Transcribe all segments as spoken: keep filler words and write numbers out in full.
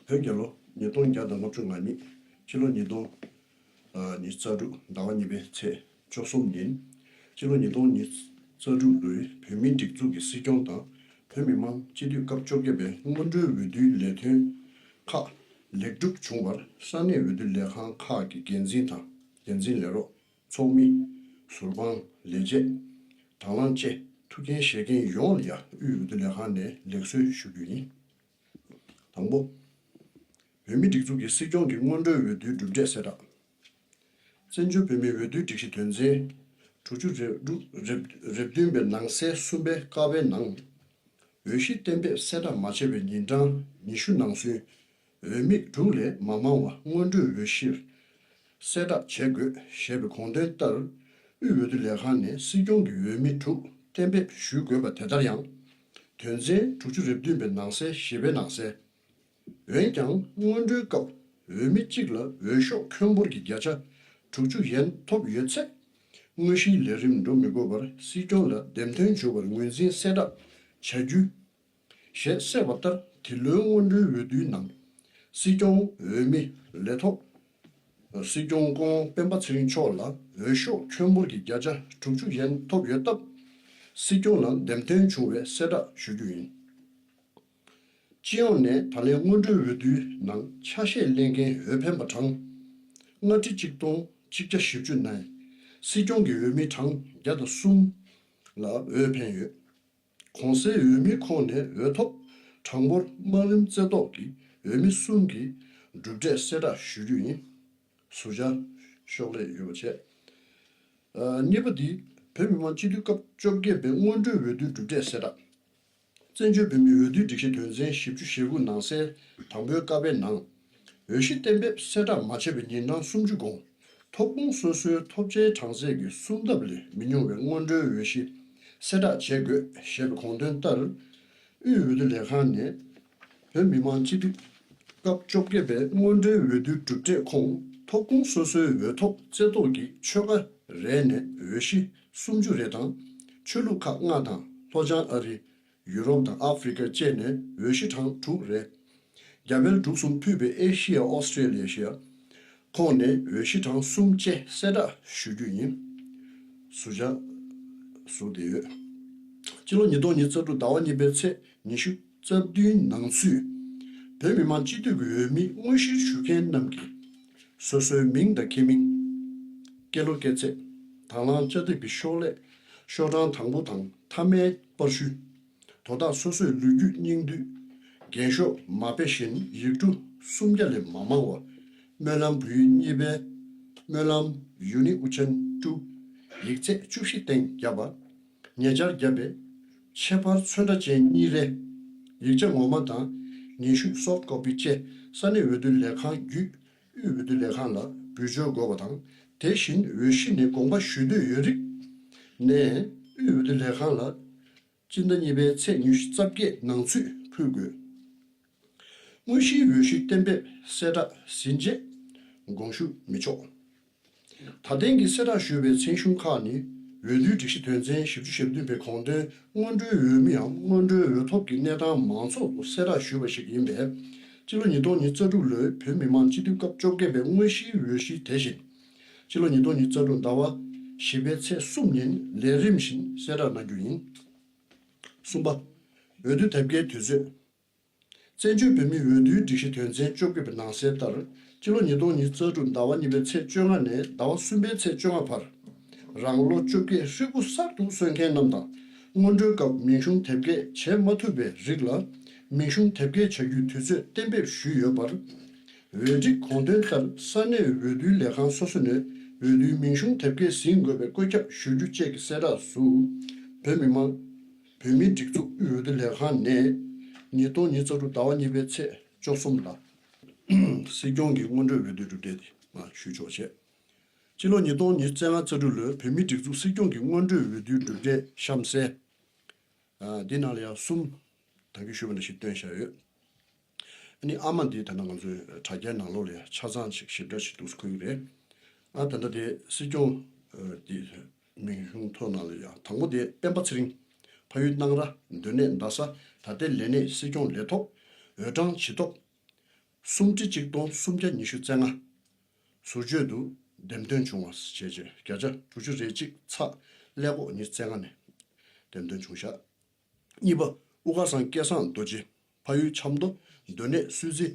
བོད་རྒྱལ་ལོ་ཉིས་སྟོང་བརྒྱ་དང་ལྔ་བཅུ་ང་གཉིས། སྤྱི་ལོ་ཉིས་སྟོང་ཉི་ཤུ་རྩ་དྲུག་ཟླ་བ་གཉིས་པའི་ཚེས་བཅུ་གསུམ་ཉིན། སྤྱི་ལོ་ཉིས་སྟོང་ཉི་ཤུ་རྩ་དྲུག་ལོའི་བོད་མིའི་སྒྲིག་འཛུགས་ཀྱི་སྲིད་སྐྱོང་དང་། བོད་མི་མང་སྤྱི་འཐུས་སྐབས་བཅོ་བརྒྱད་པའི་སྔོན་འགྲོའི་འོས་བསྡུའི་ལས་དོན་ཁག་ལེགས་གྲུབ་བྱུང་བར། ས་གནས་འོས་བསྡུ་ལས་ཁང་ཁག་གི་འགན་འཛིན་དང་འགན་འཛིན་ལས་རོགས། ཚོགས་མི། ཟུར་དཔང་། ལས་བྱེད། དང་བླངས་བཅས་ཐུགས་འགན་བཞེས་མཁན་ཡོངས་ལ་ཡང་དབུས་འོས་བསྡུ་ལས་ཁང་ནས་ལེགས་གསོལ་ཞུ་རྒྱུ་ཡིན། དང་པོ། བོད་མིའི་སྒྲིག་འཛུགས་ཀྱི་སྲིད་སྐྱོང་གི་སྔོན་འགྲོའི་འོས་བསྡུའི་གྲུབ་འབྲས་གསལ་བསྒྲགས། བཙན་བྱོལ་བོད་མིའི་འོས་བསྡུའི་སྒྲིག་གཞི་དོན་ཚན་དྲུག་ཅུ་རེ་དྲུག་རེ་བདུན་པའི་ནང་གསལ་གསུམ་པའི་ཀ་པའི་ནང་། འོས་གཞི་གཏན་འབེབས་གསལ་བསྒྲགས་མ་བྱས་པའི་ཉིན་གྲངས་ཉི་ཤུ་ནང་ཚུན། འོས་མི་དྲུག་ལས་མ་མང་བ་སྔོན་འགྲོའི་འོས་གཞིར་གསལ་བསྒྲགས་བྱེད་དགོས་ཞེས་པའི་དགོངས་དོན་ལྟར། དབུས་འོས་བསྡུ་ལས་ཁང་ནས་སྲིད་སྐྱོང་གི་འོས་མི་དྲུག་གཏན་འབེབས་ཞུ་དགོས་པ་དེ་ལྟར་ཡང་། དོན་ཚན་དྲུག་ཅུ་རེ་བདུན་པའི་ནང་གསལ་བཞི་པའི་ནང་གསལ། འོན་ཀྱང་སྔོན་འགྲོའི་སྐབས་འོས་མི་གཅིག་ལ་འོས་ཤོག་ཁྱོན་འབོར་གྱི་བརྒྱ་ཆ་དྲུག་ཅུ་ཡན་ཐོབ་ཡོད་ཚེ། དངོས་གཞིའི་ལས་རིམ་འགྲོ་མི་དགོས་པར་སྲིད་སྐྱོང་ལ་འདེམས་ཐོན་བྱུང་བར་ངོས་འཛིན་གསལ་བསྒྲགས་བྱ་རྒྱུ། ཞེས་གསལ་བ་ལྟར། འདི་ལོའི་སྔོན་འགྲོའི་འོས་བསྡུའི་ནང་། སྲིད་སྐྱོང་འོས་མི་ལས་ཐོག་སྲིད་སྐྱོང་སྐུ་ངོ་སྤེན་པ་ཚེ་རིང་མཆོག་ལ་འོས་ཤོག་ཁྱོན་འབོར་གྱི་བརྒྱ་ཆ་དྲུག་ཅུ་ཡན་ཐོབ་ཡོད་སྟབས། སྲིད་སྐྱོང་ལ་འདེམས་ཐོན་བྱུང་བའི་གསལ་བསྒྲགས་ཞུ་རྒྱུ་ཡིན། སྤྱི་ཡོངས་ནས་ད་ལན་སྔོན་འགྲོའི་འོས་བསྡུའི་ནང་ཆ་ཤས་ལེན་མཁན་འོས་འཕེན་པ་གྲངས་ལྔ་ཁྲི་གཅིག་སྟོང་གཅིག་བརྒྱ་བཞི་བཅུ་ནས། སྲིད་སྐྱོང་གི་འོས་མི་གྲངས་བརྒྱ་དང་གསུམ་ལ་འོས་འཕེན་ཡོད། གོང་གསལ་འོས་མིའི་ཁོངས་ནས་འོས་ཐོབ་གྲངས་འབོར་དམའ་རིམ་རྩེ་ཐོག་གི་འོས་མི་གསུམ་གྱི་གྲུབ་འབྲས་གསལ་བསྒྲགས་ཞུ་རྒྱུ་ཡིན། ཟུར་བཞག་ཤོག་ལྷེ་ཡོད་པ་བྱས། ཨ། གཉིས་པ་འདི། བོད་མི་མང་སྤྱི་འཐུས་སྐབས་བཅོ་བརྒྱད་པའི་སྔོན་འགྲོའི་འོས་བསྡུའི་གྲུབ་འབྲས་གསལ་བསྒྲགས། བཙན་བྱོལ་བོད་མིའི་འོས་བསྡུའི་སྒྲིག་གཞི་དོན་ཚན་བཞི་བཅུ་ཞེ་དགུ་ནང་གསལ་དང་པོའི་ཀ་པའི་ནང་། འོས་གཞི་གཏན་འབེབས་གསལ་བསྒྲགས་མ་བྱས་པའི་ཉིན་གྲངས་སུམ་ཅུ་གོང་། ཐོབ་ཁུངས་སོ་སོའི་ཐོབ་ཆའི་གྲངས་ཚད་ཀྱི་གསུམ་ལྡབ་ལས་མི་ཉུང་བའི་སྔོན་འགྲོའི་འོས་གཞི་གསལ་བསྒྲགས་བྱེད་དགོས་ཞེས་པའི་དགོངས་དོན་ལྟར། དབུས་འོས་བསྡུ་ལས་ཁང་ནས་བོད་མི་མང་སྤྱི་འཐུས་སྐབས་བཅོ་བརྒྱད་པའི་སྔོན་འགྲོའི་འོས་བསྡུའི་གྲུབ་འབྲས་ཁོངས། ཐོབ་ཁུངས་སོ་སོའི་འོས་ཐོབ་རྩེ་ཐོག་གི་ཆོལ་ཁ་རེ་ནས་འོས་གཞི་སུམ་ཅུ་རེ་དང་། ཆོས་ལུགས་ཁག་ལྔ་དང་། ལྷོ་བྱང་ཨ་རི། ཡུ་རོབ་དང་ཨ་ཧྥེ་རི་ཁ་བཅས་ནས་འོས་གཞི་གྲངས་དྲུག་རེ། རྒྱ་བལ་འབྲུག་གསུམ་ཕུད་པའི་ཨེ་ཤི་ཡ། ཨོ་སི་ཀྲེ་ལི་ཡ་ཁོངས་ནས་འོས་གཞི་གྲངས་གསུམ་བཅས་གསལ་བསྒྲགས་ཞུ་རྒྱུ་ཡིན། ཟུར་བཞག་ཟུར་བསྡད་ཡོད། སྤྱི་ལོ་ཉིས་སྟོང་ཉི་ཤུ་རྩ་དྲུག་ཟླ་བ་གཉིས་པའི་ཚེས་ཉི་ཤུ་རྩ་བདུན་ནང་ཚུད། བོད་མི་མང་སྤྱི་འཐུས་ཀྱི་འོས་མི་དངོས་གཞིར་ཞུགས་མཁན་རྣམས་ཀྱིས། སོ་སོའི་མིང་དང་། ཁེ་མིང་། སྐྱེས་ལོ། སྐྱེས་ཚེས། དང་བླངས་དཔྱ་དེབ་ཀྱི་ཤོག་ལྷེ། ཤོག་གྲངས་དང་པོ་དང་མཐའ་མའི་པར་ཤུལ། དོ་བདག་སོ་སོའི་ལོ་རྒྱུས་སྙིང་བསྡུས། རྒན་ཤོས་མ་དཔེ་བཞིན་ཡིག་འབྲུ་སུམ་བརྒྱ་ལས་མ་མང་བ། སྨོན་ལམ་བོད་ཡིག་གཉིས་པའི། སྨོན་ལམ་ཡུ་ནི་ཨུ་ཆན་ཀྲུའུ། ཡིག་ཚད་བཅུ་བཞི་སྟེང་བརྒྱབ་པ། ཉེ་ཆར་བརྒྱབ་པའི་ཁྱད་པར་ཚོན་ཁྲ་ཅན་གཉིས་རེ། ཡིག་ཆ་ངོ་མ་དང་སྙན་ཞུ་སོབ་ཀོ་པི་བཅས་ས་གནས་འོས་བསྡུ་ལས་ཁང་བརྒྱུད་དབུས་འོས་བསྡུ་ལས་ཁང་ལ་འབུལ་འབྱོར་དགོས་པ་དང་། དེ་བཞིན་འོས་གཞི་ནས་དགོངས་པ་ཞུ་འདོད་ཡོད་རིགས་ནས་དབུས་འོས་བསྡུ་ལས་ཁང་ལ་སྤྱི་ཟླ་གཉིས་པའི་ཚེས་ཉི་ཤུ་རྩ་བརྒྱད་ནང་ཚུད་ཕུལ་དགོས། དངོས་གཞིའི་འོས་གཞི་གཏན་འབེབས་གསལ་བསྒྲགས་ཟིན་རྗེས་དགོངས་ཞུ་མི་ཆོག་ད་ཐེངས་ཀྱི་གསལ་བསྒྲགས་ཞུས་པའི་མཚན་གཞུང་ཁག་ནི། འོས་བསྡུའི་སྒྲིག་གཞི་དོན་ཚན་བཞི་བཅུ་ཞེ་བདུན་པའི་དགོངས་དོན། སྔོན་འགྲོའི་འོས་མིའམ་སྔོན་འགྲོའི་འོས་ཐོབ་ཀྱི་གནས་སྟངས་མང་ཚོགས་སུ་གསལ་བསྒྲགས་ཞུས་པ་ཞིག་ཡིན་པས། སྤྱི་ལོ་ཉིས་སྟོང་ཉི་ཤུ་རྩ་དྲུག་ལོའི་བོད་མི་མང་སྤྱི་འཐུས་སྐབས་བཅོ་བརྒྱད་པའི་དངོས་གཞིའི་འོས་གཞི་དེ་བཞིན། སྤྱི་ལོ་ཉིས་སྟོང་ཉི་ཤུ་རྩ་དྲུག་ཟླ་བ་བཞི་པའི་ཚེས་གསུམ་ཉིན་ལས་རིམ་བཞིན་གསལ་བསྒྲགས་གནང་རྒྱུ་ཡིན། གསུམ་པ། འོས་བསྡུ་དེབ་སྐྱེལ་དུས་ཚོད། བཙན་བྱོལ་བོད་མིའི་འོས་བསྡུའི་སྒྲིག་གཞི་དོན་ཚན་བཅོ་བརྒྱད་པའི་ནང་གསལ་ལྟར། སྤྱི་ལོ་ཉིས་སྟོང་ཉི་ཤུ་རྩ་དྲུག་ཟླ་བ་གཉིས་པའི་ཚེས་བཅོ་ལྔ་ནས་ཟླ་བ་གསུམ་པའི་ཚེས་བཅོ་ལྔ་བར། རང་ལོ་བཅོ་བརྒྱད་ཧྲིལ་པོ་གསར་དུ་སོན་མཁན་རྣམས་དང་། སྔོན་འགྲོའི་སྐབས་མིང་གཞུང་དེབ་སྐྱེལ་བྱེད་མ་ཐུབ་པའི་རིགས་ལ། མིང་གཞུང་དེབ་སྐྱེལ་བྱ་རྒྱུའི་དུས་ཚོད་གཏན་འབེབས་ཞུས་ཡོད་པར། འོས་སྒྲིག་དགོངས་དོན་ལྟར་ས་གནས་འོས་བསྡུའི་ལས་ཁང་སོ་སོ་ནས་འོས་བསྡུའི་མིང་གཞུང་དེབ་སྐྱེལ་ཟིན་དགོས་པའི་བཀོད་ཁྱབ་ཞུ་རྒྱུ་བཅས་ཀྱི་གསལ་བསྒྲགས་སུ། བོད་མི་མང་། བོད་མིའི་སྒྲིག་འཛུགས་དབུས་འོས་བསྡུ་ལས་ཁང་ནས་ཉིས་སྟོང་ཉི་ཤུ་རྩ་དྲུག་ཟླ་བ་གཉིས་པའི་ཚེས་བཅུ་གསུམ་ལ་སྲིད་སྐྱོང་གི་སྔོན་འགྲོའི་འོས་བསྡུའི་གྲུབ་འབྲས་དེ་མར་ཞུས་ཆོག་བྱས། སྤྱི་ལོ་ཉིས་སྟོང་ཉི་ཤུ་རྩ་ལྔ་ཟླ་བ་ལོའི་བོད་མིའི་སྒྲིག་འཛུགས་སྲིད་སྐྱོང་གི་སྔོན་འགྲོའི་འོས་བསྡུའི་གྲུབ་འབྲས་གཤམ་གསལ། ཨ། འདི་ནང་ལ་ཡང་གསུམ་ད་གིན་ཞུས་པ་ནང་བཞིན་བཏོན་བཞག་ཡོད། ཨ་ནི་ཨ་མ་འདི་ད་ལྟ་ང་ཚོའི་དྲ་རྒྱའི་ནང་ལོགས་ལ་ཡང་ཆ་ཚང་ཞིག་ཞིབ་ཕྲ་ཞིག་འདུག་སེ་འཁོད་ཀྱི་རེད། ཨ། ད་ལྟ་དེ་སྲིད་སྐྱོང་། ཨ། འདི་མིང་གཞུང་ཐོ་ནང་ལ་ཡང་དང་པོ་དེ་སྤེན་པ་ཚེ་རིང་། ཕ་ཡུལ་སྣང་ར། སྡོད་གནས་རྡ་ས། ད་ལྟའི་ལས་གནས་སྲིད་སྐྱོང་ལས་ཐོག་འོས་གྲངས་ཇི་ཐོབ། སུམ་ཁྲི་གཅིག་སྟོང་སུམ་བརྒྱ་ཉི་ཤུ་རྩ་ལྔ། ཟུར་བརྗོད་དུ་འདེམས་ཐོན་བྱུང་བ་བྱས་རྗེས་བརྒྱ་ཆ་དྲུག་ཅུ་རེ་གཅིག་ཚེག་ཀླད་ཀོར་ཉི་ཤུ་རྩ་ལྔ་ནས་འདེམས་ཐོན་བྱུང་བཞག་གཉིས་པ། དབུ་དཀར་ཚང་སྐལ་བཟང་རྡོ་རྗེ། ཕ་ཡུལ་ཆབ་མདོ། སྡོད་གནས་སུད་སི།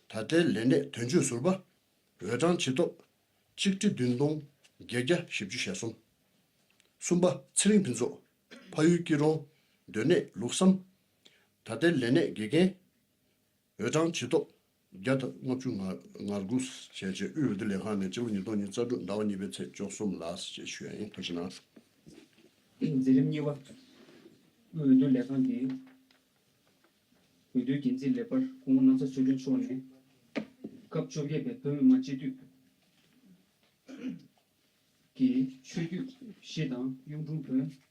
ད་ལྟའི་ལས་གནས་དོན་གཅོད་ཟུར་པ། འོས་གྲངས་ཇི་ཐོབ། གཅིག་ཁྲི་བདུན་སྟོང་བརྒྱད་བརྒྱ་བཞི་བཅུ་ཞེ་གསུམ། གསུམ་པ། ཚེ་རིང་ཕུན་ཚོགས། ཕ་ཡུལ་སྐྱིད་གྲོང་། སྡོད་གནས་ལུགས་བསམ། ད་ལྟའི་ལས་གནས་དགེ་རྒན། འོས་གྲངས་ཇི་ཐོབ། བརྒྱ་དང་ལྔ་བཅུ་ང་དགུ་བྱས་རྗེས་དབུས་འོས་བསྡུ་ལས་ཁང་ནས་སྤྱི་ལོ་ཉིས་སྟོང་ཉི་ཤུ་རྩ་དྲུག་ཟླ་བ་གཉིས་པའི་ཚེས་བཅུ་གསུམ་ལ་ཞེས་ཞུ་ཡ་ཡིན། ཐུགས་རྗེ་གནང་། མཛད་རིམ་གཉིས་པ། དབུས་འོས་བསྡུ་ལས་ཁང་གི་འོས་བསྡུའི་འགན་འཛིན་ལེགས་པར་སྐུ་ངོ་ནམ་མཚར་ཆོས་སྒྲོན་མཆོག་ནས། སྐབས་བཅོ་བརྒྱད་པའི་བོད་མི་མང་སྤྱི་འཐུས་ཀྱི་ཆོས་བརྒྱུད་བཞི་དང་གཡུང་དྲུང་བོན།